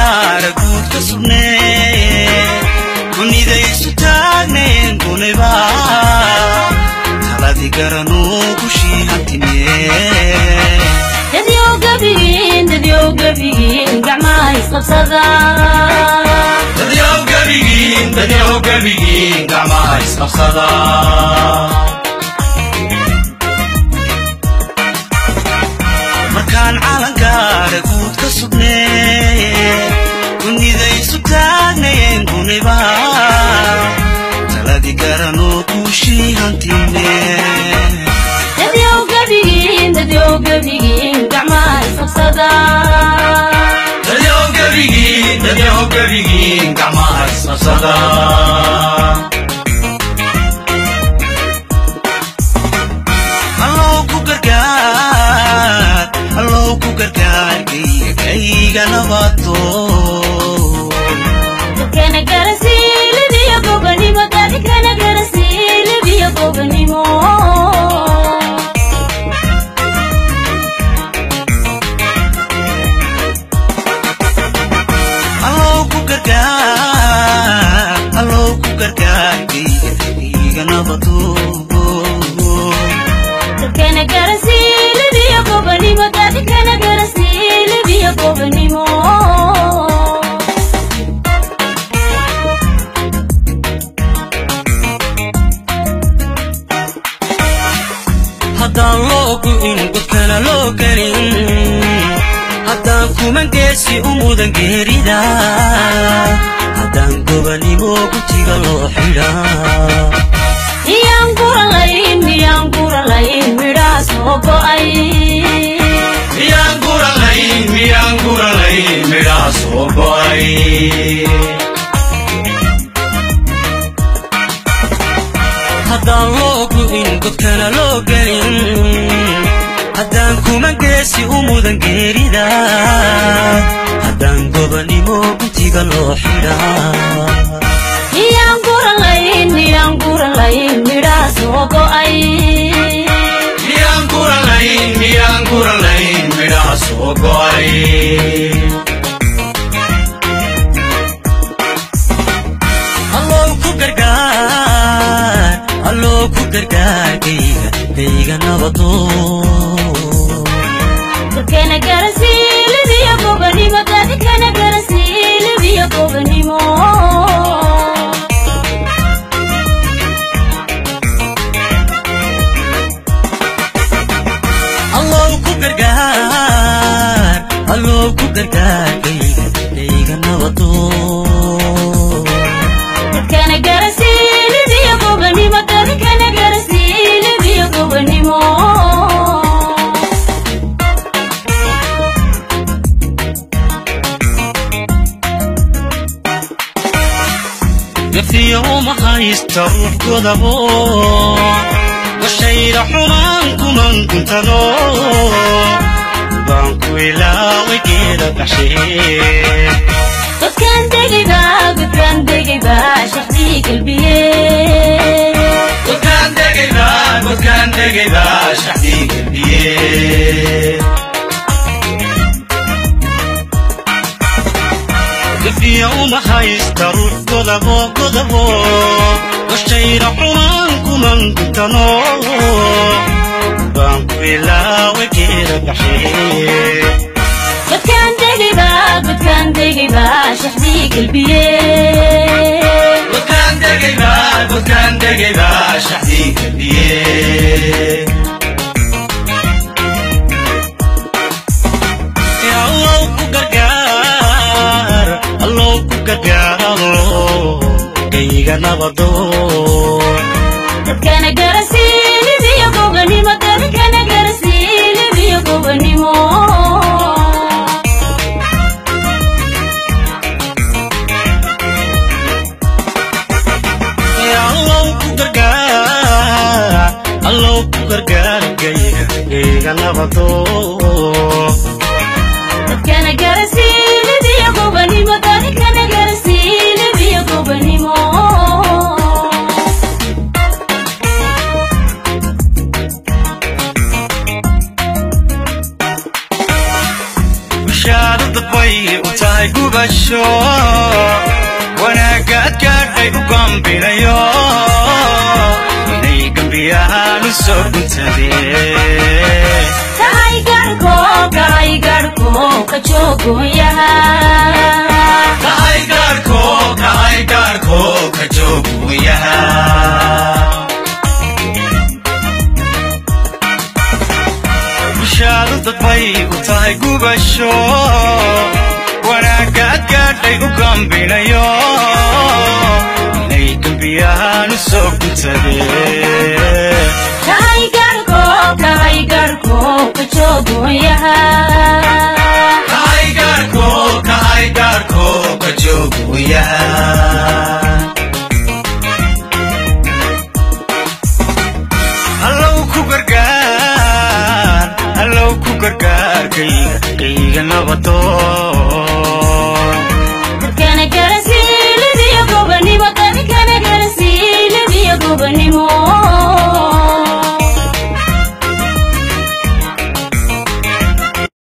calankaara guud ka sugnee kunidaysu taagneen guniba taladi garanuu gushii hantinee Dadyow gabigiin, dadyow gabigiin, gacmaha isqabsada. Dadyow gabigiin, dadyow gabigiin, gacmaha isqabsada. Markaan calankaara guud ka sugnee kunidaysu taagneen guniba taladi garanuu guushii hantinee Dadyow gabigiin, dadyow gabigiin, gacmaha isqabsada. Dadyow gabigiin, dadyow gabigiin, gacmaha isqabsada. Allow ku gargaar, allow ku gargaar kayga kayga nabado. Dadkana garasiilibiyo gobanimo, dadkana garasiilibiyo gobanimo. Allow ku gargaar, allow ku gargaar kayga kayga nabado. Dadkana garasiilibiyo gobanimo, dadkana garasiilibiyo gobanimo. Haddaan loo go'in godkana loo gelin, haddaan kuman geesi u mudan geerida, haddaan gobanimo gutiga loo xidhaa. Miyaan guralayn, miyaan guralayn midhaha soo go'ay. Miyaan guralayn, miyaan guralayn midhaha soo go'ay. Haddaan loo go'in godkana loo gelin, haddaan kuman geesi u mudan geerida, haddaan gobanimo gutiga loo xidhaa. Miyaan guralayn, miyaan guralayn midhaha soo go'ay. Miyaan guralayn, miyaan guralayn midhaha soo go'ay. Allow ku gargaar, allow ku gargaar kayga kayga nabado. Dadkana garasiilibiyo gobanimo, dadkana garasiilibiyo gobanimo. Allow ku gargaar, allow ku gargaar kayga kayga nabado. Dadkana garasiilibiyo gobanimo, dadkana garasiilibiyo gobanimo. Gafiyo uma haysta ruux godabo washayda xumaan kuman guntano baan ku ilaaway geeda baxshee. Godkaan degayba, godkaan degayba, shaxdii galbiye. Godkaan degayba, godkaan degayba, shaxdii galbiye. Gafiyo uma haysta ruux godabo godabo washayda xumaan kuman guntano baan ku ilaaway geeda baxshee. Godkaan degayba, godkaan degayba, shaxdii galbiye. Godkaan degayba, godkaan degayba, shaxdii galbiye. Allow ku gargaar, allow ku gargaar, allow kayga nabado. Dadkana garasiilibiyo gobanimo, dadkana garasiilibiyo gobanimo. Allow ku gargaar, allow ku gargaar kayga kayga nabado. Dadkana garasiilibiyo gobanimo, dadkana garasiilibiyo gobanimo. Bishaarada bay u tahay. tahay gubasho, wanaaggaad gaadhay u gambinayo, inay gambiyahaan u soo guntadeen. Kacay garhko, kacay garhko, ka joogoyaha. Kacay gaarhko, kacay gaarhko, ka jooguyaha. Bushaadu dadbay u tahay gubasho, wanaaggaad gaadhay u gambinayo, inay gambiyahaan u soo guntadeen. Kacay garhko, kacay garhko, ka joogoyaha. Kacay gaarhko, kacay gaarhko, ka jooguyaha. Allow ku gargaar, allow ku gargaar kayga, kayga nabadoo.